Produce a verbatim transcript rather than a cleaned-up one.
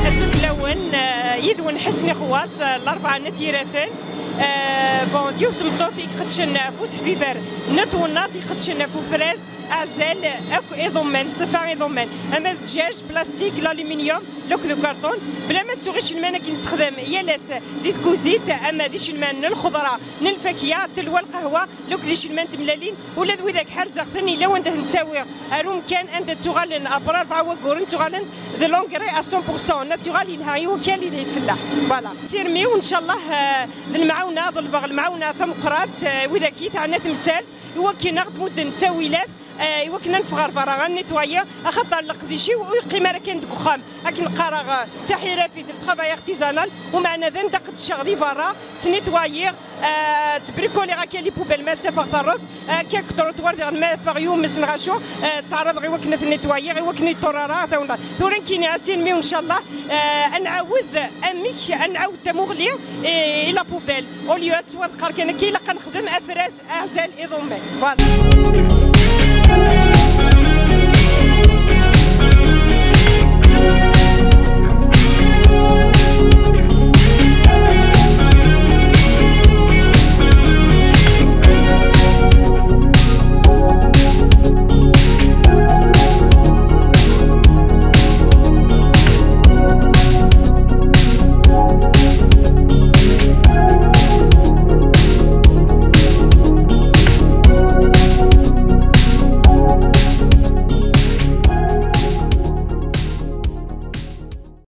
Azul fell-awen, eh, yid-wen Ḥsen Ixwaṣ, eh, Larebɛa n At Yiraten. Eh, bon, d yiwet tmeṭṭut i iqeddcen ɣef useḥbiber n twennaḍt, iqeddcen ɣef ufraz, azal akk iḍumman, ṣṣifa iḍumman, ama d ddjaj, plastik, l'aluminium, lakk d ukarṭun, bla ma ttuɣ icelman akken nessexdam yal ass di tkuzit, ama d icelman n lxeḍra, n lfakya, telwa, lqahwa, lakk d icelman n tmellalin, ula d widak ḥerzeɣ-ten, yella wanda ten-ttawiɣ ar umkan anda ttuɣalen après rebɛa wagguren, ttuɣalen d l'engrais à cent pour cent naturel, yelha i wakal, yelha i tfellaḥt. Voilà. Sirem-iw, ncallah, eh, d lemɛawna, ḍelbeɣ lemɛawna tameqqrant, eh, widak i teɛna temsalt, i wakken ad ɣ-d-mudden ttawilat, eh, i wakken ad neffeɣ ɣer berra, ad netwayi, axaṭer leqdic-iw ur yeqqim ara kan deg uxxam. Akken qqareɣ, eh, d taḥirafit, le travail artisanal, umeɛna d anda qeddceɣ di berra, ttnitwayiɣ, eh, ttbrikoliɣ akka les poubelles ma ttafeɣ terreẓ, eh, akka deg trottoir diɣen ma afeɣ yumes neɣ acu, eh, ttɛaraḍeɣ i wakken ad t-netwayiɣ, i wakken ur yeṭṭurar ara tawennaḍt. Tura nekkini ass-a, ncallah, eh, ad nɛawed amek ad nɛawed tamuɣli i, i la poubelle. Au lieu ad tettwaḍeqqer kan akka, ilaq ad nexdem afraz azal iḍumman. Voilà.